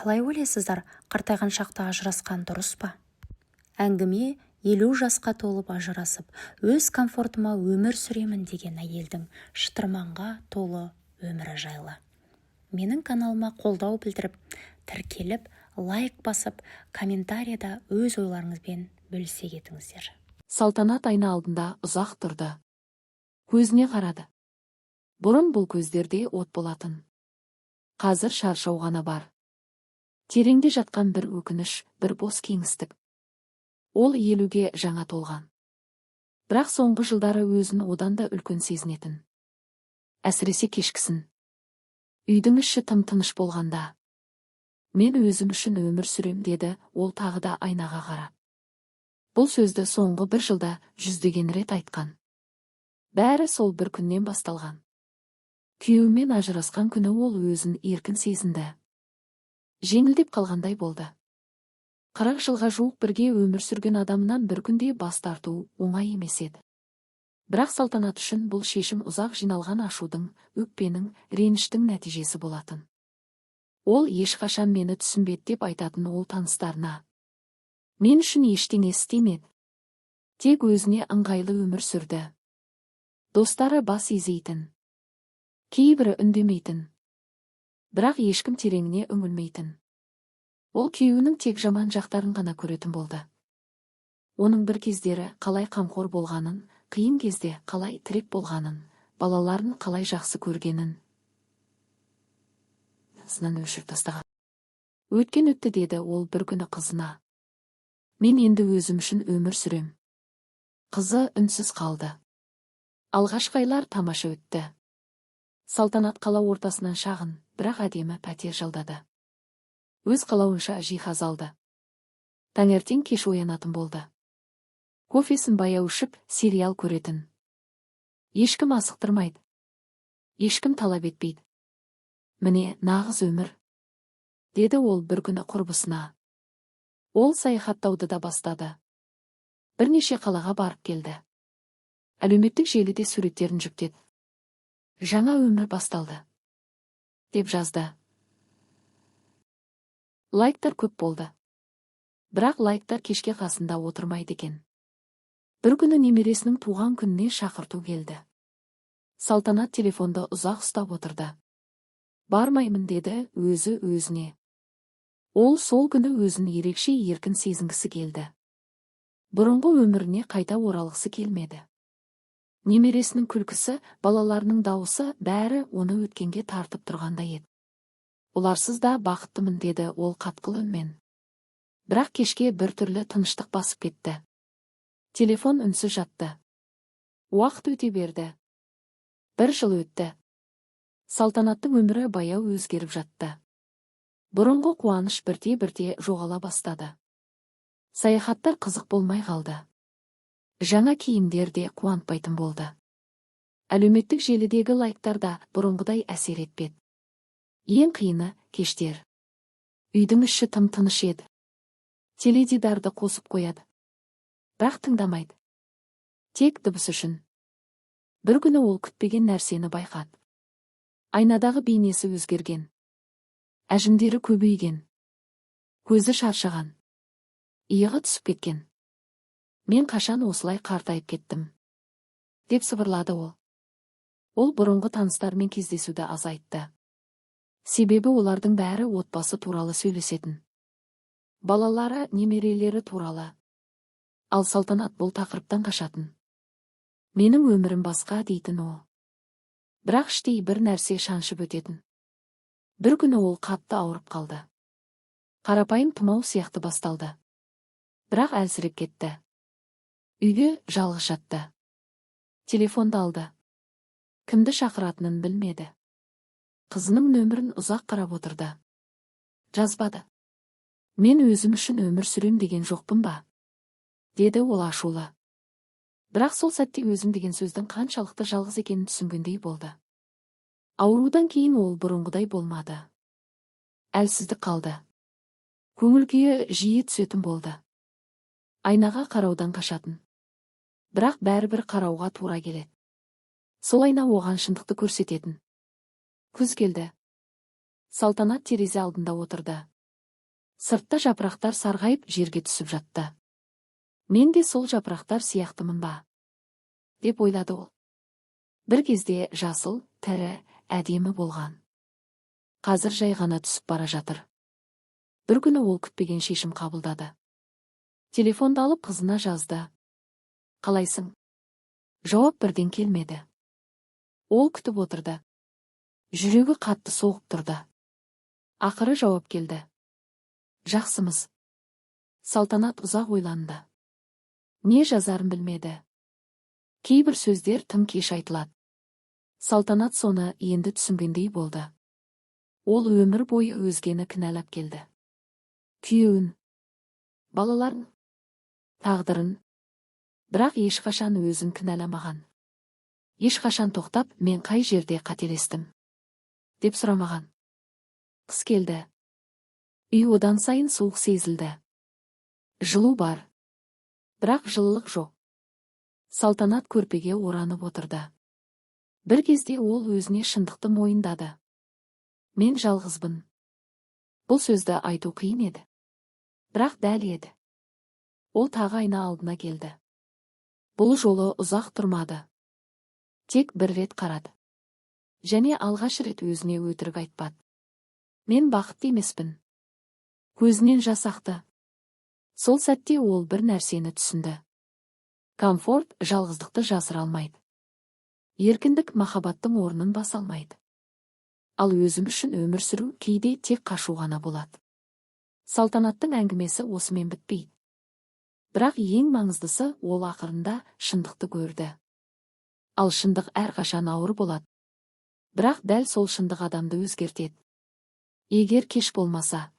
Қалай ойлайсыздар, қартайған шақта ажырасқан дұрыс па? Әңгіме 50 жасқа толып ажырасып, өз комфортыма өмір сүремін деген әйелдің шытырманға толы өмірі жайлы. Менің каналыма қолдау білдіріп, тіркеліп, лайк басып, комментарияда өз ойларыңызбен бөлісе кетіңіздер. Салтанат айна алдында ұзақ тұрды. Көзіне қарады. Бұрын бұл көздерде от болатын. Қазір шаршау ғана бар. Тереңде жатқан бір өкініш, бір бос кеңістік. Ол 50-ге жаңа толған. Бірақ соңғы жылдары өзін одан да үлкен сезінетін. Әсіресе кешкісін. Үйдің іші тым тыныш болғанда. «Мен өзім үшін өмір сүрем», – деді ол тағы да айнаға қарап. Бұл сөзді соңғы бір жылда жүздеген рет айтқан. Бәрі сол бір күннен басталған. Күйеуімен ажырасқан күні ол өзін еркін сезінді. Жеңілдеп қалғандай болды. 40 жылға жуық бірге өмір сүрген адамынан бір күнде бас тарту оңай емес еді. Бірақ Салтанат үшін бұл шешім ұзақ жиналған ашудың, өкпенің, реніштің нәтижесі болатын. «Ол ешқашан мені түсінбеді», – деп айтатын ол таныстарына. «Мен үшін ештеңе істемеді. Тек өзіне ыңғайлы өмір сүрді». Достары бас изейтін. Кейбірі үндемейтін. Бірақ ешкім тереңіне үңілмейтін. Ол күйеуінің тек жаман жақтарын ғана көретін болды. Оның бір кездері қалай қамқор болғанын, қиын кезде қалай тірек болғанын, балаларын қалай жақсы көргенін сынан өшіріп тастаған. «Өткен өтті», – деді ол бір күні қызына. «Мен енді өзім үшін өмір сүрем». Қызы үнсіз қалды. Алғашқы айлар тамаша өтті. Салтанат қала ортасынан шағын, бірақ әдемі пәтер жалдады. Өз қалауынша жиһаз алды. Таңертең кеш оянатын болды. Кофесін баяу ішіп, сериал көретін. Ешкім асықтырмайды. Ешкім талап етпейді. «Міне, нағыз өмір», – деді ол бір күні құрбысына. Ол саяхаттауды да бастады. Бірнеше қалаға барып келді. Әлеуметтік желіде суреттерін жүктеді. «Жаңа өмір басталды», – деп жазды. Лайктар көп болды. Бірақ лайктар кешке қасында отырмайды екен. Бір күні немересінің туған күніне шақырту келді. Салтанат телефонды ұзақ ұстап отырды. «Бармаймын», – деді өзі өзіне. Ол сол күні өзін ерекше еркін сезінгісі келді. Бұрынғы өміріне қайта оралғысы келмеді. Немересінің күлкісі, балаларының дауысы, бәрі оны өткенге тартып тұрғандай еді. «Оларсыз да бақыттымын», – деді ол қатқыл үнмен. Бірақ кешке бір түрлі тыныштық басып кетті. Телефон үнсіз жатты. Уақыт өте берді. Бір жыл өтті. Салтанаттың өмірі баяу өзгеріп жатты. Бұрынғы қуаныш бірте-бірте жоғала бастады. Саяхаттар қызық болмай қалды. Жаңа киімдер де қуантпайтын болды. Әлеуметтік желідегі лайктар да бұрынғыдай әсер етпеді. Ең қиыны – кештер. Үйдің іші тым тыныш еді. Теледидарды қосып қояды. Бірақ тыңдамайды. Тек дыбыс үшін. Бір күні ол күтпеген нәрсені байқады. Айнадағы бейнесі өзгерген. Әжімдері көбейген. Көзі шаршаған. Иығы түсіп кеткен. «Мен қашан осылай қартайып кеттім?» – деп сыбырлады ол. Ол бұрынғы таныстарымен кездесуді азайтты. Себебі олардың бәрі отбасы туралы сөйлесетін. Балалары, немерелері туралы. Ал Салтанат бұл тақырыптан қашатын. «Менің өмірім басқа», – дейтін ол. Бірақ іштей бір нәрсе шаншып өтетін. Бір күні ол қатты ауырып қалды. Қарапайым тұмау сияқты басталды. Бірақ әлсіреп кетті. Үйде жалғыз жатты. Телефонды алды. Кімді шақыратынын білмеді. Қызының нөмірін ұзақ қарап отырды. Жазбады. «Мен өзім үшін өмір сүрем деген жоқпын ба?» – деді ол ашулы. Бірақ сол сәтте өзім деген сөздің қаншалықты жалғыз екенін түсінгендей болды. Аурудан кейін ол бұрынғыдай болмады. Әлсіздік қалды. Көңіл күйі жиі түсетін болды. Айнаға қараудан қашатын. Бірақ бәрібір қарауға тура келеді. Сол айна оған шындықты көрсететін. Күз келді. Салтанат терезе алдында отырды. Сыртта жапырақтар сарғайып, жерге түсіп жатты. «Мен де сол жапырақтар сияқтымын ба?» деп ойлады ол. Бір кезде жасыл, тірі, әдемі болған. Қазір жай ғана түсіп бара жатыр. Бір күні ол күтпеген шешім қабылдады. Телефонды алып, қызына жазды: «Қалайсың?» Жауап бірден келмеді. Ол күтіп отырды. Жүрегі қатты соғып тұрды. Ақыры жауап келді: «Жақсымыз». Салтанат ұзақ ойланды. Не жазарын білмеді. Кейбір сөздер тым кеш айтылады. Салтанат соны енді түсінгендей болды. Ол өмір бойы өзгені кінәлап келді: күйеуін, балаларын, тағдырын. Бірақ ешқашан өзін кінәламаған. Ешқашан тоқтап, «Мен қай жерде қателестім?» деп сұрамаған. Қыс келді. Үй одан сайын суық сезілді. Жылу бар, бірақ жылылық жоқ. Салтанат көрпеге оранып отырды. Бір кезде ол өзіне шындықты мойындады: «Мен жалғызбын». Бұл сөзді айту қиын еді, бірақ дәл еді. Ол тағы айна алдына келді. Бұл жолы ұзақ тұрмады. Тек бір рет қарады. Және алғаш рет өзіне өтірік айтпады: «Мен бақытты емеспін». Көзінен жас ақты. Сол сәтте ол бір нәрсені түсінді: комфорт жалғыздықты жасыра алмайды, еркіндік махаббаттың орнын баса алмайды, ал өзім үшін өмір сүру кейде тек қашу ғана болады. Салтанаттың әңгімесі осымен бітпейді. Бірақ ең маңыздысы, ол ақырында шындықты көрді. Ал шындық әрқашан ауыр болады, бірақ дәл сол шындық адамды өзгертеді, егер кеш болмаса.